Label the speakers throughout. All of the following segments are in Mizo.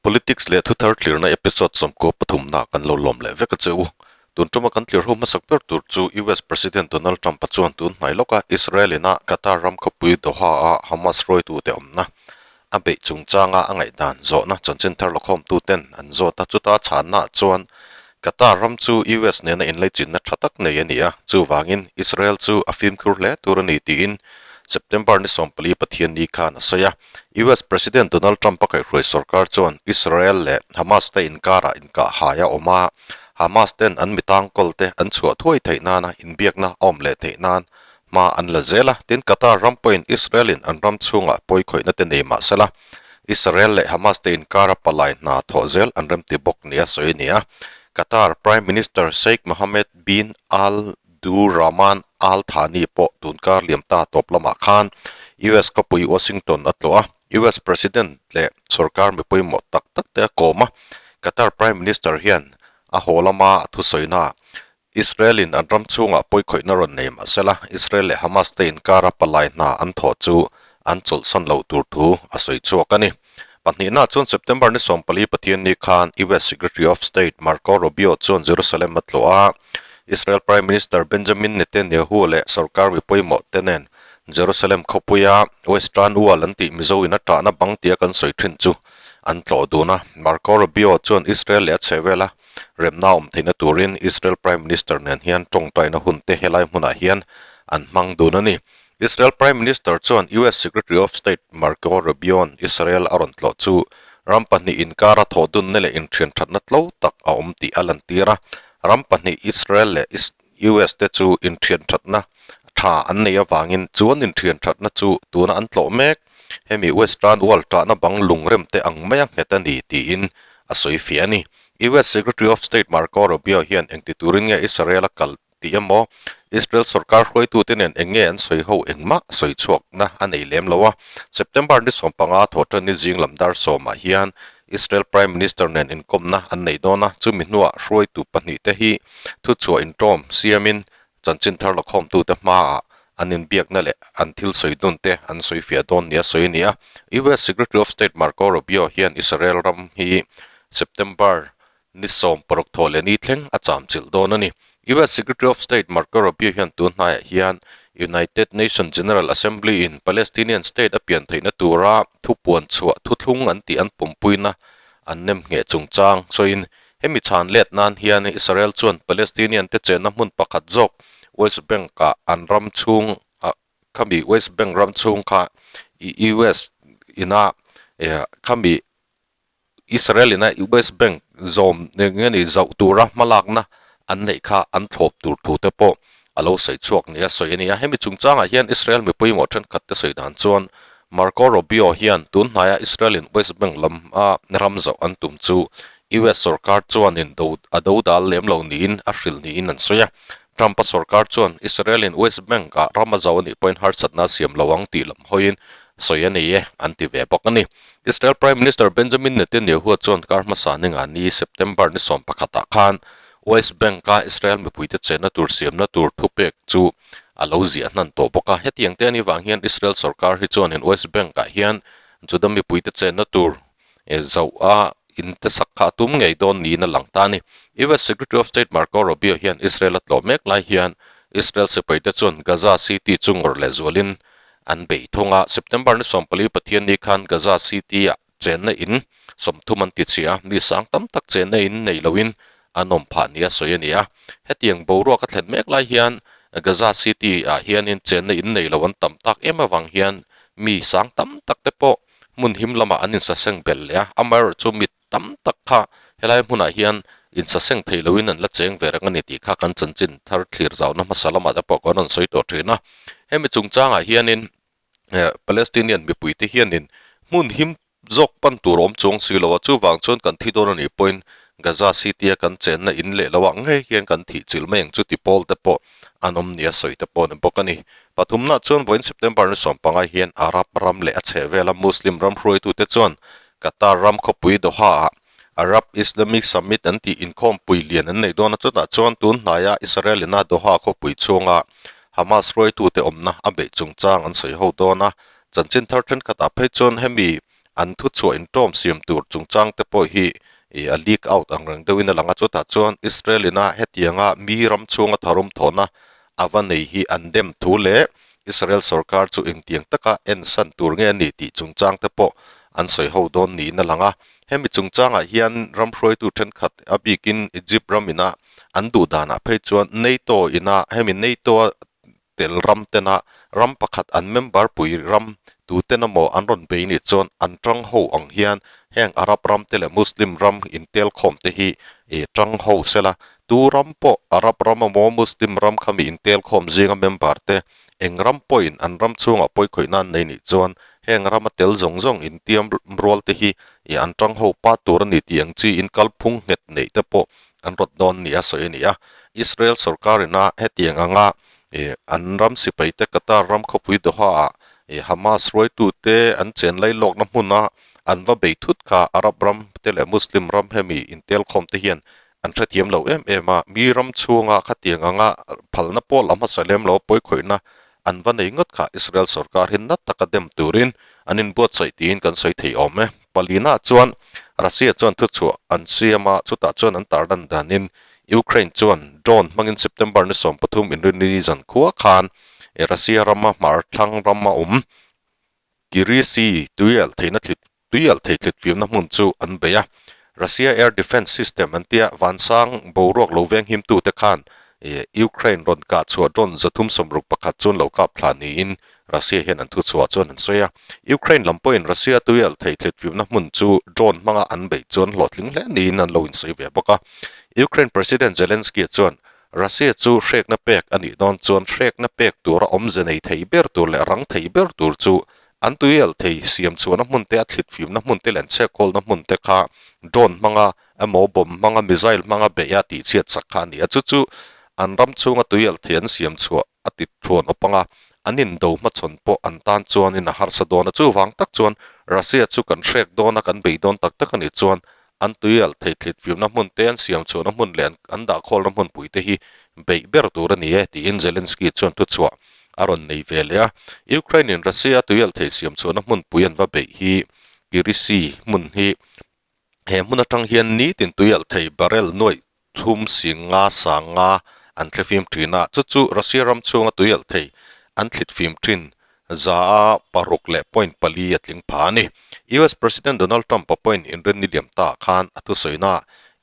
Speaker 1: Politics leh thuthar tlirna episode sawmkaw pathumna kan lo lawm leh vek a che u. Tun tuma kan tlir ho hmasak ber tur chu US President Donald Trump-a chuan tun hnai lawka Israel ina Qatar ram khawpui Doha-a Hamas hruaitute awmna a beih chungchanga a ngaihdan zawhna chanchin thar lawkhawmtuten an zawt a. Chuta chhannaah chuan Qatar ram chu US nena inlaichinna tha tak nei a ni a, chuvangin Israel chu a fimkhur hle tur a ni tiin September ni 14 Pathianni khan a sawi a. US President Donald Trump-a kaihhruai sorkar chuan Israel leh Hamas te inkarah inkahhai a awm a, Hamas ten an mi tangkawl te an chhuah thuai theih nana inbiakna a awm leh theih nan hma an la zel a, tin Qatar ram pawhin Israel-in an ram chhungah pawikhawihnate te nei mah sela, Israel leh Hamas te inkara palai hna thawh zel an remti bawk nia sawi a ni a. Qatar Prime Minister Sheikh Mohammed bin Al Abdulrahman Al Thani pawh tunkar liam ta tawp lamah khan US khawpui Washington a tlawh a, US President leh sorkar mi pawimawh tak tak te a kawm a. Qatar Prime Minister hian a haw lama a thusawina Israel-in an ram chhungah pawikhawihna rawn nei mah sela, Israel leh Hamas te inkara palai hna an thawh chu an chawlhsan loh tur thu a sawi chhuak a ni. Pahnihna chuan September ni 14 Pathianni khan US Secretary of State Marco Rubio chuan Jerusalem a tlawh a, Israel Prime Minister Benjamin Netanyahu leh sorkar mi pawimawh te nen Jerusalem khawpuia Western Wall an tih Mizo in a tahna bang tia kan sawi thin chu an tlawh dun a. Marco Rubio chuan Israel leh a chhehvela remna awm theihna turin Israel Prime Minister nen hian tawngtaina hun te helai hmunah hian an hmang dun a ni. Israel Prime Minister chuan US Secretary of State Marco Rubio-a'n Israel a rawn tlawh chu ram pahnih inkara thawhdunna leh inthianthatna tlo tak a awm tih a lantir a. Ram pahnih Israel leh US te chu inthianthatna tha an nei avangin chuan inthianthatna chu tuna an tlawh mek. Hemi Western Wall tahna bang lungrem te ang maia nghet a ni tiin a sawi fiah a ni. US Secretary of State Marco Rubio hian engti turin nge Israel a kal tih emaw, Israel sorkar hruaitute nen eng nge an sawi ho engmah sawi chhuakna a nei lem lo a. September ni 15 thawhṭan ni zing lam dar sawmah hian Israel Prime Minister nen inkawmna an nei dawn a, chumi hnuah hruaitu pahnihte hi thuchhuah inṭawm siamin chanchin thar lakhawmtute hmaah an inbiakna leh an thil sawi dunte an sawi fiah dawn nia sawi a ni a. US Secretary of State Marco Rubio hian Israel ram hi September Ni 16 thaw leh ni thleng a cham chilh dawn a ni. US Secretary of State Marco Rubio hian tun hnaiah hian United Nations General Assembly in Palestinian state a pian theihna tura thupuan chhuah thuthlung an tih an pawmpuina an nem ngheh chungchang sawiin hemi chhan let nan hian Israel chuan Palestinian te chenna hmun pakhat zawk West Bank ah an ram chhung ah khami West Bank ram chhung kha US ina khami Israel ina West Bank zawm eng nge ni zauh tura hmalakna an neih kha an thlawp tur thu te pawh a lo sawi chhuak nia sawi a ni a. Hemi chungchangah hian Israel mipui mawh thenkhat te sawi dan chuan Marco Rubio hian tun hnaia Israel in West Bank lam a ram zauh an tum chu US sorkar chuanin do a do dal lem lo niin a hrilh niin an sawi a. Trump-a sorkar chuan Israel in West Bank ah ram a zauh a nih pawhin harsatna a siam lo ang tih lam hawiin sawi a nei e an ti ve bawk a ni. Israel Prime Minister Benjamin Netanyahu chuan kar hmasa ninga ni September ni 11 ah khan West Bank-a Israel mipuite chenna tur siamna tur thupek chu a lo ziah hnan tawh bawk a. Hetiang te anih vang hian Israel sorkar hi chuanin West Bank-ah hian Juda mipuite chenna tur zauh a in te sak kha a tum ngei dawn niin a lang ta a ni. US Secretary of State Marco Rubio hian Israel a tlawh mek lai hian Israel sipaite chuan Gaza City chu ngawrh leh zualin An beih thung a, September ni 14 Pathianni khan Gaza City-ah chenna in 30 an ti chhia a, mi sang tam tak chenna in nei loin an awm phah nia sawi a ni a. Hetiang boruak a thlen mek lai hian Gaza City-ah hianin chenna in nei lo an tam tak em avang hian mi sang tam tak te pawh hmun him lamah an insaseng belh leh a, amaherawhchu mi tam tak kha helai hmunah hian insaseng thei loin an la cheng ve reng a ni tih kha kan chanchin thar thlir zauhna hmasa lamah te pawh kan rawn sawi tawh thin a. Hemi chungchangah hianin Palestinian mipuite hianin hmun him zawk pan tur awm chuang si lo a, chuvang chuan kan thi dawn a nih pawhin Gaza City-a kan chenna in leh loah ngei hian kan thih chilh mai ang chu ti pawl te pawh an awm nia sawi te pawh a ni bawk a ni. Pathumna chuan vawiin September ni 15 hian Arab ram leh a chhehvela Muslim ram hruaitute chuan Qatar ram khawpui Doha-ah Arab Islamic Summit an tih inkhawmpui lian an nei dawn a, chutah chuan tun hnaia Israel ina Doha khawpui chhunga Hamas hruaitute awmna a beih chungchang an sawi ho dawn a. Chanchin thar thenkhatah phei chuan hemi an thuchhuah intawm siam tur chungchang te pawh hi ih a leak out ang reng deuhin a lang a, chutah chuan Israel ina hetianga mi ram chhunga tharum thawhna a va nei hi an dem thu leh Israel sorkar chu engtiang taka ensan tur nge a ni tih chungchang te pawh an sawi ho dawn niin a lang a. Hemi chungchangah hian ram hruaitu thenkhat a bikin Egypt ram ina an duh danah phei chuan NATO ina hemi NATO a tel ram tena ram pakhat an member pui ram tuten emaw an rawn bei nih chuan an tang ho ang hian heng Arab ram te leh Muslim ram intel khawm te hi ih tang ho sela tu ram pawh Arab ram emaw Muslim ram khami intel khawm zinga member te eng ram pawhin an ram chhungah pawi khawih nan nei nih chuan heng rama tel zawng zawng intiam rual te hi ih an tang ho pa tur a ni tih ang chi in kalphung nghet neih te pawh an rawt dawn nia sawi a ni a. Israel sorkarina hetiang anga ih an ram sipaite Qatar ram khawpui Doha ah ih Hamas hruaitute an chen lai lawkna hmuna an va bei thut kha Arab ram te leh Muslim ram hemi intelkhawm te hian an hrethiam lo em em a. Mi ram chhunga khatiang anga phalna pawl a hmasa lem lo pawikhawihna an va nei ngawt kha Israel sorkar hi na taka dem turin an inbuatsaih tiin kan sawi thei awm e. Palina chuan Russia chuan thuchhuah an siam a, chutah chuan an tarlan danin Ukraine chuan drone hmangin September ni 13 inrinni zan khua khan Russia rama hmar thlang rama awm Kirisi tuialh theihna thlit tuialh thei thlit fimna hmun chu an bei a. Russia air defence system an tia vansang boruak lo veng himtute khan Ukraine rawn kah chhuah drone 361 chuan lo kap thla niin Russia hian an thuchhuah chuan an sawi a. Ukraine lam pawhin Russia tuialh thei thlitfimna hmun chu drone hmanga an beih chuan hlawhtling hle niin an lo insawi ve bawk a. Ukraine President Zelensky chuan Russia chu hrekna pek a nih dawn chuan hrekna pek tura awmze nei thei ber tur leh rang thei ber tur chu an tuialh thei siam chhuahna hmun te, a thlitfimna hmun te leh an chhekkhawlna hmun te kha drone hmanga emaw bomb hmanga missile hmanga beih a tihchhiat sak kha a ni a. Chu chu an ram chhunga tuialh thei an siam chhuah a ti thuan awp ang a, an indo hmachhawn pawh an tan chuanin a harsa dawn a, chuvang tak chuan Russia chu kan hrek dawn a, kan bei dawn tak tak a nih chuan an tuialh thei thlit fiamna hmun te, an siam chhuahna hmun leh an dahkhawlna hmunpui te hi beih ber tur a ni e, tiin Zelensky chuan thuchhuah a rawn nei ve leh a. Ukraine-in Russia tuialh thei siam chhuahna hmunpui an va beih hi Kirisi hmun hi he hmun atang hian nitin tuialh thei barrel nuaih thum sing nga sang nga an thlifim thin a, chu chu Russia ram chhunga tuialh thei an thlitfim thin za a paruk leh point pali a tling pha a ni. US President Donald Trump-a point inrinni liam ta khan a thusawina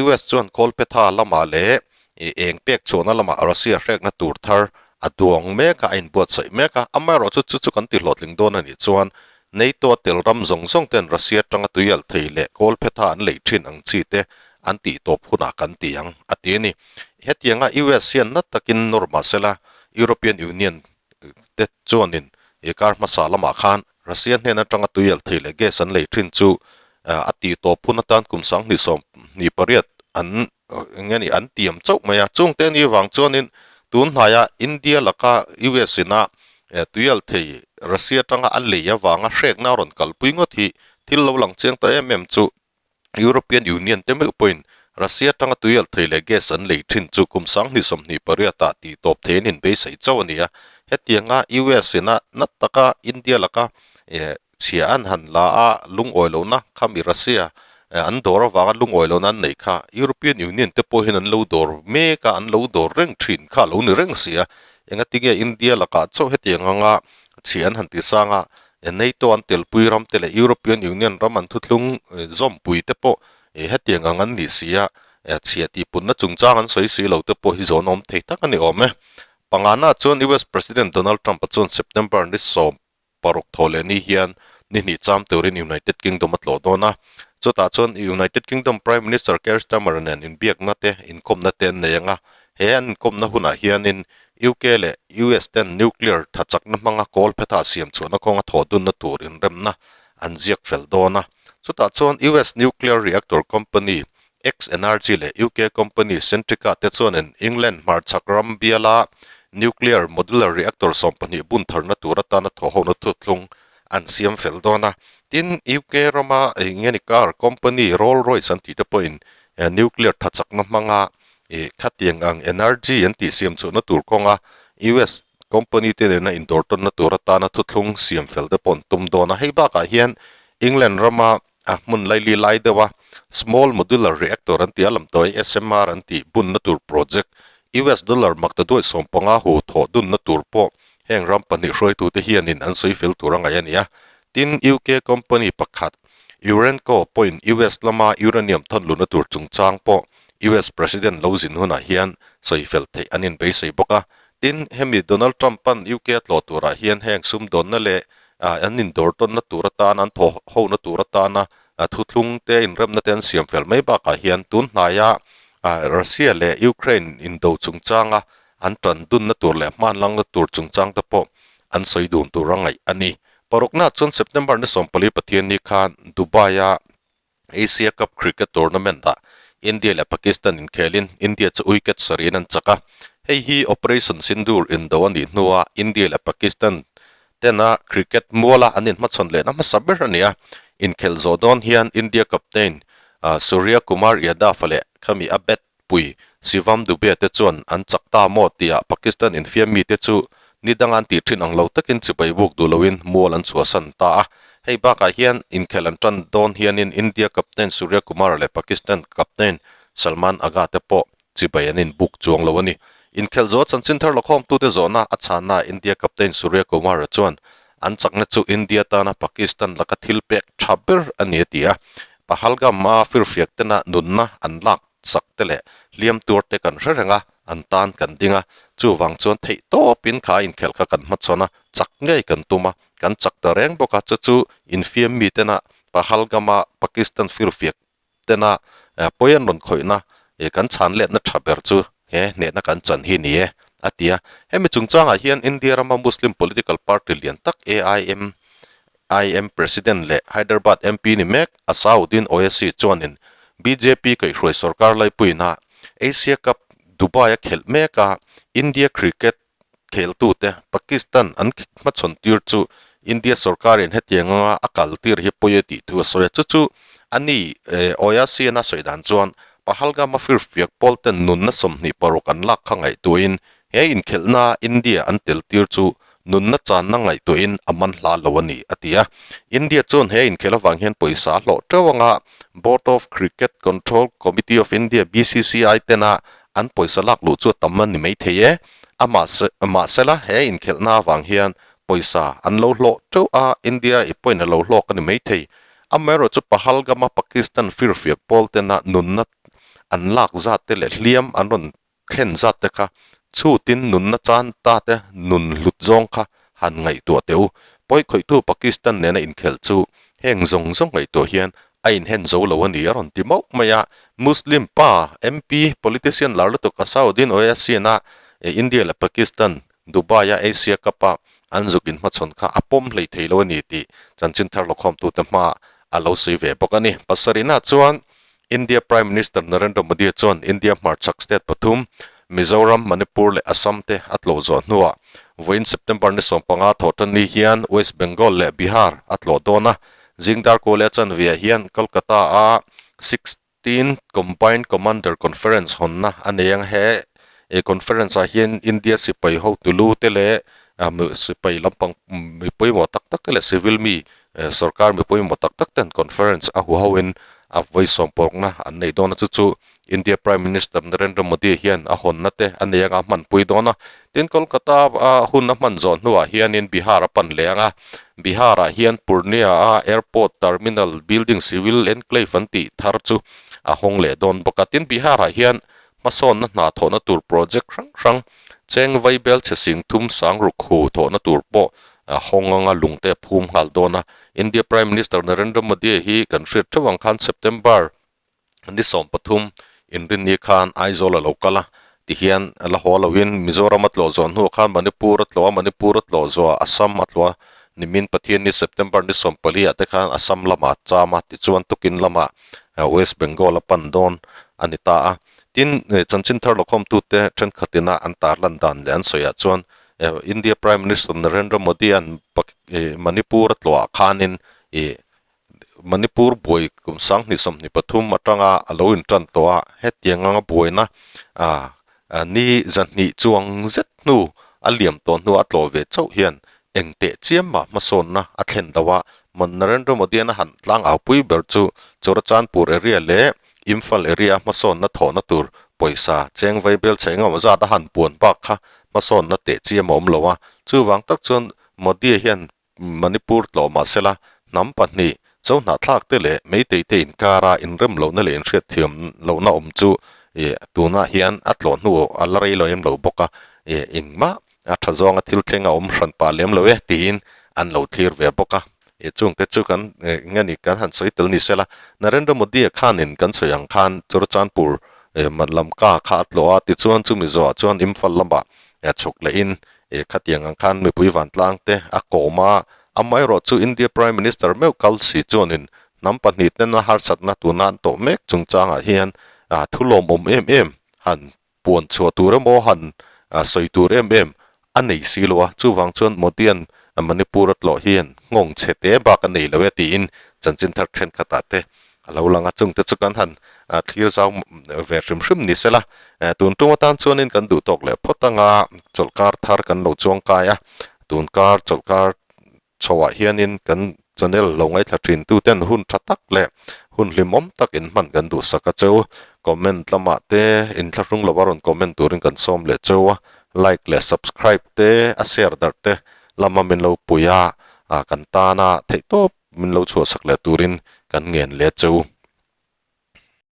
Speaker 1: US chuan Kawlphetha lamah leh eng pek chhuahna lamah Russia hrekna tur thar a duang mek a, a inbuatsaih mek a, amaherawhchu chu chu kan tihlawhtling dawn a nih chuan NATO-a tel ram zawng zawng ten Russia atanga tuialh thei leh Kawlphetha an lei thin ang chi te an tih tawp hunah kan ti ang, a ti a ni. Hetianga US hian na takin nawr mah sela, European Union te chuanin i kar hmasa lamah khan Russia hnen atanga tuialh thei leh gas an lei thin chu a tih tawp hun atan kum 2028 an eng nge ni an tiam chauh mai a. Chungte ni vang chuanin tun hnaia India laka US ina tuialh thei Russia atanga a lei avanga hrekna a rawn kalpui ngawt hi thil lo lang chiang ta em em chu European Union te meuh pawhin Russia atanga tuialh thei leh gas an lei thin chu kum 2028 ah tih tawp thei an inbeisei chauh a ni a. Hetianga US ina na taka India laka chhia an han la a, lungawi lohna khami Russia an dawr avanga lungawi lohna an nei kha European Union te pawh hian an lo dawr mek a, an lo dawr reng thin kha a lo ni reng si a. Engatinge India lakah chauh hetiang anga chhia an han ti sang a, NATO an telpui ram te leh European Union ram an thuthlung zawmpui te pawh hetiang ang an nih si a, chhia tihpunna chungchang an sawi si lo te pawh hi zawn awm thei tak a ni awm e. Pangana chuan US President Donald Trump-a chuan September ni 16 thaw leh ni hian ni hnih cham turin United Kingdom a tlawh dawn a, chutah chuan United Kingdom Prime Minister Keir Starmer nen inbiakna te, inkawmna te an nei ang a, he an inkawmna hunah hianin UK leh US ten nuclear tha chakna hmanga kawl phetah siam chhuahna kawnga thawh dunna tur inremna an ziak fel dawn a. Chutah chuan US nuclear reactor company X-Energy leh UK company Centrica te chuanin England hmarchhak ram biala nuclear modular reactor 12 bun tharna tur atana thawhhona thuthlung an siam fel dawn a. Tin, UK rama eng nge ni car company Rolls Royce an tih te pawhin nuclear tha chakna hmanga khatiang ang energy an tih siam chhuahna tur kawnga US company te nena indawr tawnna tur atana thuthlung siam fel te pawh an tum dawn a. Hei bakah hian England rama a hmun laili lai deuha Small Modular Reactor an tih a lamtawi SMR an tih bunna tur project US dollar makta duai 15 hu thawh dunna tur pawh heng ram pahnih hruaitute hianin an sawi fel tur a ngaih a ni a. Tin, UK company pakhat Urenco pawhin US lama uranium thawn luhna tur chungchang pawh US President lo zin hunah hian sawi fel theih an inbeisei bawk a. Tin, hemi Donald Trump-a'n UK a tlawh turah hian heng sumdawnna leh an indawr tawnna tur atan, an thaw hona tur atana thuthlung te inremna te an siam fel mai bakah hian tun hnaia Russia leh Ukraine indo chungchanga an tan dunna tur leh hmanlangna tur chungchang te pawh an sawi dun tur a ngaih a ni. Parukna chuan September ni 14 Pathianni khan Dubai-a Asia Cup Cricket Tournament-ah India leh Pakistan inkhelin India chu wicket sarih in an chak a. Hei hi Operation Sindoor indo a nih hnuah India leh Pakistan tena cricket muala an inhmachhawn lehna hmasa ber a ni a. Inkhelh zawh dawn hian India captain Surya Kumar Yadav-a leh khami a bat pui Shivam Dube te chuan an chak ta maw tia Pakistan infiam mite chu ni danga an tih thin ang lo takin chibai buk duh loin mual an chhuahsan ta a. Hei bakah hian inkhelh an tan dawn hianin India captain Surya Kumar leh Pakistan captain Salman Agha te pawh chibai an inbuk chuang lo a ni. Inkhelh zawh chanchin thar lakhawmtute zawhna a chhanna India captain Surya Kumar chuan an chakna chu India tana Pakistan laka thil pek tha ber a ni a ti a. Pahalgam-a firfiak tena nunna an lak sak te leh hliam tuar te kan hre reng a, an tan kan ding a, chuvang chuan theih tawpin kha inkhelh kha kan hmachhawn a, chak ngei kan tum a, kan chak ta reng bawk a, chu chu infiam mi tena Pahalgam-a Pakistan firfiak tena pawi an rawn khawihna kan chhan letna tha ber chu he hnehna kan chan hi ni e, a ti a. Hemi chungchangah hian India rama Muslim political party lian tak AIM IM President leh Hyderabad MP ni mek Asauddin Owaisi chuanin bjp kaihhruai sorkar laipuina Asia Cup Dubai a khelh mek a, India cricket kheltute Pakistan an hmachhawn tir chu India sorkarin hetiang anga a kal tir hi pawi a tih thu a sawi a, chu chu a ni Owaisi-in a sawi dan chuan Pahalgam-a firfiak pawl ten nunna 26 an lak kha ngaihtuahin He inkhelhna India an tel tir chu nunna channa ngaihtuahin a man hla lo a ni, a ti a. India chuan he inkhelh avang hian pawisa a hlawh teuh anga Board of Cricket Control Committee of India, BCCI, tena an pawisa lak luh chu a tam a ni mai thei e. Amahse, mahsela he inkhelhna avang hian pawisa an lo hlawh teuh a, India i pawhin a lo hlawk a ni mai thei. Amaherawhchu Pahalgam-a Pakistan firfiak pawl tena nunna an lak zat te leh hliam an rawn thlen zat te kha chhutin nunna chan ta te nun hlut zawng kha han ngaihtuah teh u. Pawi khawihtu Pakistan nena inkhelh chu heng zawng zawng ngaihtuah hian a inhen zo lo a ni a rawn ti mauh mai a. Muslim pa MP politician lar lutuk Asauddin Owaisi-na India leh Pakistan Dubai-a Asia Cup-a an zuk inhmachhawn kha a pawm hlei thei lo a ni tih chanchin thar lawkhawmtute hma a lo sawi ve bawk a ni. Pasarihna chuan India Prime Minister Narendra Modi chuan India hmarchhak state pathum, Mizoram, Manipur leh Assam te a tlawh zawh hnuah vawiin September ni 15 thawhtan ni hian West Bengal leh Bihar a tlawh dawn a. Zingdar Kuala chanve ah hian Kolkata-a Sixteenth Combined Commander Conference hawnna a nei ang. He conference ah hian India sipai hotu lu te leh sipai lampang mi pawimawh tak tak te leh civil mi Sorkar mi pawimawh tak tak ten conference a huhoin a vawi sawmpawrkna an nei dawn a, chu chu India Prime Minister Narendra Modi hian a hawnna te a nei anga a hmanpui dawn a. Tin, Kolkata a hun a hman zawh hnuah hianin Bihar a pan leh ang a, Bihar-ah hian Purnia-a Airport Terminal Building Civil Enclave an tih thar chu a hawng leh dawn bawk a. Tin, Bihar-ah hian hmasawnna hna thawhna tur project hrang hrang cheng vaibel chhe sing thum sang ruk hu thawhna tur pawh a hawng anga lungte a phum nghal dawn a. India Prime Minister Narendra Modi hi kan hriat theuh ang khan September ni 13 inrinni khan Aizawl a lo kal a, tihian la haw loin Mizoram a tlawh zawh hnuah khan Manipur a tlawh a, Manipur a tlawh zawhah Assam a tlawh a, nimin Pathianni September ni 14 ah te khan Assam lamah a cham a, tichuan tukin lamah West Bengal a pan dawn a ni ta a. Tin, chanchin thar lawkhawmtute thenkhatina an tarlan dan leh an sawiah chuan India Prime Minister Narendra Modi an Manipur a tlawhah khanin ih Manipur buai kum 2023 atanga a lo intan tawh a, hetiang anga buaina ah ni 200 chuang zet hnu a liam tawh hnu a tlawh ve chauh hian eng teh chiam mah hmasawnna a thlen lo a, Narendra Modi-an a han tlang au pui ber chu Churachandpur area leh Imphal area hmasawnna thawhna tur pawisa cheng vai bel chhe engemaw zat a han puan bak kha hmasawnna teh chiam a awm lo a. Chuvang tak chuan Modi-a hian Manipur tlawh mahsela hnam pahnih Chohnahthlak te leh Meitei te inkara inrem lohna leh inhriatthiam lohna awm chu tunah hian a tlawh hnu a la rei lo em lo bawk a, engmah a tha zawnga thil thleng a awm hran pah lem lo e tiin an lo thlir ve bawk a. Chungte chu kan nge ni kan han sawi tel ni sela, Narendra Modi-a khanin kan sawi ang khan Churachandpur Lamka kha a tlawh a, tichuan chumi zawhah chuan Imphal lamah chhuk lehin khatiang ang khan mipui vantlang te a kawm a, Amaherawh chu India Prime Minister meuh kal si chuanin hnam pahnihten a harsatna tuna an tawh mek chungchangah hian thu lawmawm em em han puan chhuah tur emaw han sawi tur em em a nei si lo a, chuvang chuan Modi-a'n Manipur a tlawh hian nghawng chhe te bak a nei lo e tiin chanchin thar thenkhatah te a lo lang a, chungte chu kan han thlir zau ve hrim hrim ni sela, tun tum atan chuanin kan duh tawk leh phawt anga chawlhkar thar kan lo chuang kai a, tun kar chawlhkar chhoah hianin kan channel lo ngaithla thin tuten hun tha tak leh hun hlimawm tak inhman kan duhsak a cheu, comment lamah te inthlahrung lova rawn comment turin kan sawm leh cheu a, like leh subscribe te a share darh te lama min lo pui a, kan tana theihtawp min lo chhuahsak leh turin kan ngen leh cheu.